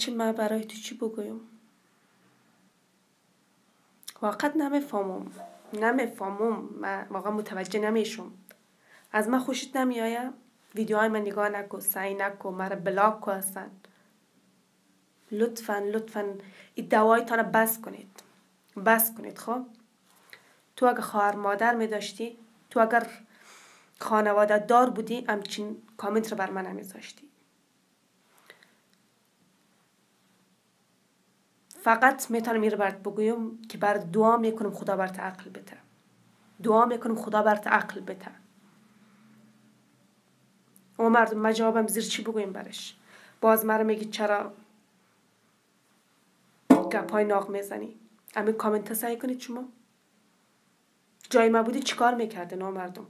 من برای تو چی بگویم؟ واقعا نمیفهمم، من واقعا متوجه نمیشم. از من خوشت نمیآید؟ ویدیوهای من نگاه نکن، سعی نکن، مرا block کن اصلا. لطفا این دوایتان بس کنید، بس کنید. خب تو اگر خواهر مادر می داشتی، تو اگر خانواده دار بودی، همچین کامنت رو بر من نمیذاشتی. فقط میتونم این رو برات بگویم که بر دعا میکنم خدا برات عقل بده. دعا میکنم خدا برات عقل بده. او مردم من جوابم زیر چی بگویم برش؟ باز مرا میگی چرا گپای ناق میزنی؟ همین کامنت سعی کنید شما. جای ما بودی چیکار میکرده نه مردم؟